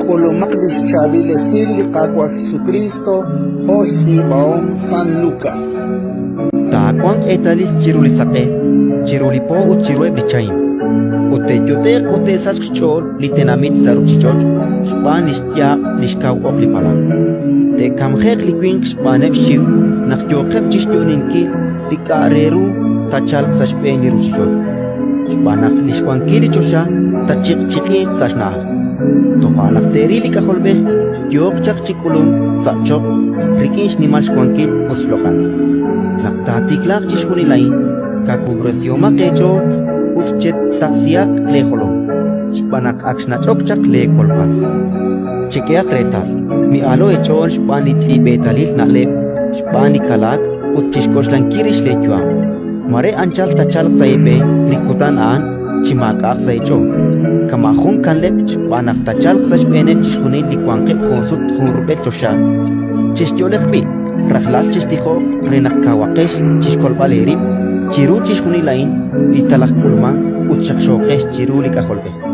K'ulumaq li xchaab'il esil li Qaawa' Jesukriist jo' xtz'iib'ahom San Lukas. Taawanq eetalil chiru li saq'e, chiru li po ut chiruheb' li chahim, ut te'yot'e'q ut te'sachq xch'ool li tenamit sa' ruuchich'och' xb'aan li xyaab' li xkaw oq li palaw. Te'kamje'q li winq xb'aaneb' xxiw naq yooqeb' chi xyo'oninkil li k'a' re ru taachalq sa' xb'een li ruuchich'och', xb'aan naq li xwankil li choxa taachiq'chiq'iiq sa' xna'aj. Toja' naq te'ril li K'ajolb'ej yooq chaq chi k'ulunk sa' choql rik'in xnimal xwankil ut xloq'al. Naq taatiklaaq chixjunil a'in, kawub'resihomaq eech'ool ut chetaqsihaq leejolom, xb'aan naq ak xnach'ok chaq leekolb'al. Chek'ehaq reetal, mi'aalo' eech'ool xb'aan li tz'i'b'eetalil na'leb', xb'aan li kalaak ut chi xk'oxlankil rix leeyu'am. Mare anchal taachalq sa' eeb'een li kutan a'an chi maak'a'aq sa' eech'ool, kama' jun kanleb' xb'aan naq taachalq sa' xb'eeneb' chixjunil li wanqeb' junsut junrub'el choxa. Chexyo'leq b'i', rajlal chextijoq re naq kawaqex chi xkolb'al eerib' chiru chixjunil a'in li talajk'ulmanq ut xaqxooqex chiru li K'ajolb'ej.